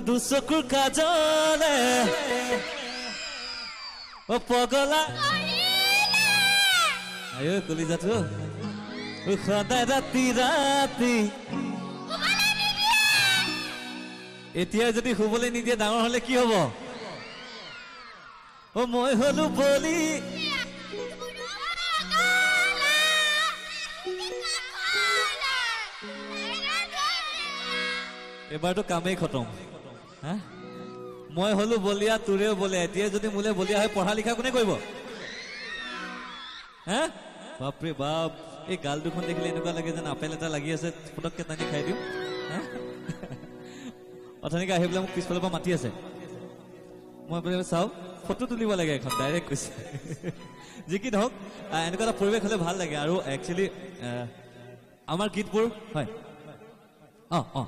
দুচকুৰ কাজলে অ পগলা আয়ো কলিজাটো সদায় ৰাতি ৰাতি। এতিয়া যদি শুবলৈ নিদিয়ে ডাঙৰ হলে কি হব? অ মই হলো বলি এবাৰতো কামেই খতম। হা, মই হলো বলিয়া তোৰেও বলিয়া। এতিয়া যদি মোলে বলিয়া হয় পঢ়া লিখা কোনে কৰিব? হা, বাপৰে বাপ, এই গাল দুখন দেখিলে এনেকুৱা লাগে যেন আপেল এটা লাগি আছে, পটককে টানি খাই দিওঁ। হা, অথনিকে আহি পেলাই মোক পিছফালৰ পৰা মাতি আছে, মই বোলে চাওঁ ফটো তুলিব লাগে এখন, ডাইৰেক্ট কৈছে। যি কি নহওক, এনেকুৱা এটা পৰিৱেশ হ'লে ভাল লাগে। আৰু একচুৱেলি আমাৰ গীতবোৰ হয়, অঁ অঁ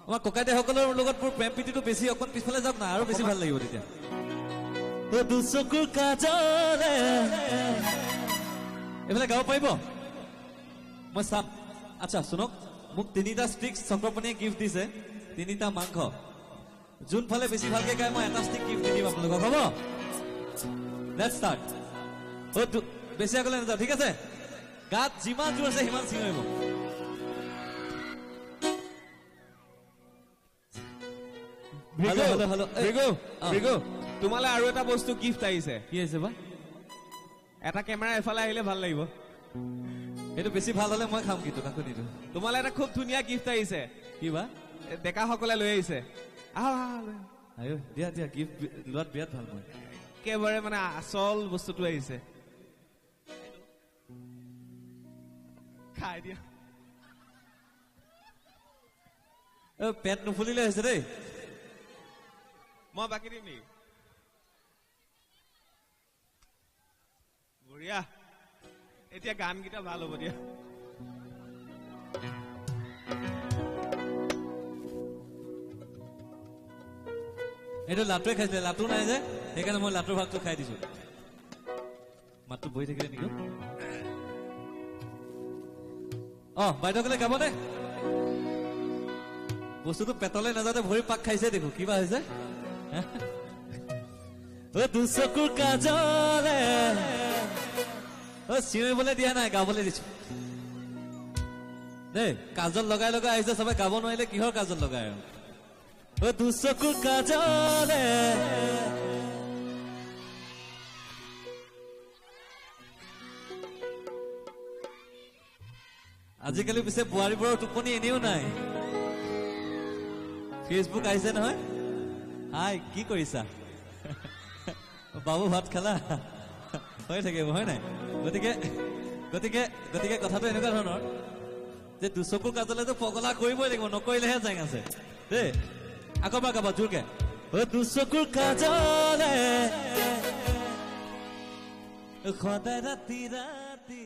আমাৰ ককাইদেউসকলৰ লগত মোৰ প্ৰেম প্ৰীতিটো বেছি, অকণ পিছফালে যাওক না, আৰু বেছি ভাল লাগিব তেতিয়া। দুচকুৰ কাজলে এইফালে গাব পাৰিব? মই চাম। আচ্ছা শুনক, মোক 3টা ষ্টিক চক্ৰপাণিয়ে গিফ্ট দিছে, 3টা মাংস। যোনফালে বেছি ভালকে গায় মই এটা ষ্টিক গিফ্ট দি দিম আপোনালোকক, হ'ব? Let's start. বেছি আগলৈ নাযাওঁ, ঠিক আছে? গাত যিমান জোৰ আছে সিমান চিঞৰিব। তোমালে আৰু এটা বস্তু গিফ্ট আহিছে। কি আহিছে বা? এটা কেমেৰা এফালে আহিলে ভাল লাগিব। সেইটো বেছি ভাল হলে মই খাম, কিন্তু কাকো নিদিওঁ। তোমালে এটা খুব ধুনীয়া গিফ্ট আহিছে। কি বা? ডেকাসকলে লৈ আহিছে। আয়ো দিয়া দিয়া, গিফ্ট লোৱাত বিৰাট ভাল মই। একেবাৰে মানে আচল বস্তুটো আহিছে। খাই দিয়া। পেট নুফুলিলে হৈছে দেই। মই বাকী দিম নেকি? বঢ়িয়া, এতিয়া গানকেইটা ভাল হ'ব দিয়া। এইটো লাটুৱে খাইছিলে, লাটু নাই যে, সেইকাৰণে মই লাটুৰ ভাগটো খাই দিছো। মাতটো বহি থাকিলে নেকি? অ বাইদেউসকলে গাবনে? বস্তুটো পেটলৈ নাযাওঁতে ভৰি পাক খাইছে দেখো, কিবা হৈছে। দুচকুৰ কাজলে, অ চিঞৰিবলৈ দিয়া নাই, গাবলৈ দিছো দেই। কাজল লগাই লগাই আহিছে চবে, গাব নোৱাৰিলে কিহৰ কাজল লগাই আৰু। অ দুচকুৰ কাজলে আজিকালি পিছে বোৱাৰীবোৰৰ টোপনি এনেও নাই। ফেচবুক আহিছে নহয়, হাই কি কৰিছা বাবু, ভাত খালা, হৈ থাকিব হয় নাই? গতিকে গতিকে গতিকে কথাটো এনেকুৱা ধৰণৰ যে দুচকুৰ কাজলেতো পগলা কৰিবই লাগিব, নকৰিলেহে জেং আছে দেই। আকৌ এবাৰ গাবা জোৰকে। অ দুচকুৰ কাজলে সদায় ৰাতি ৰাতি।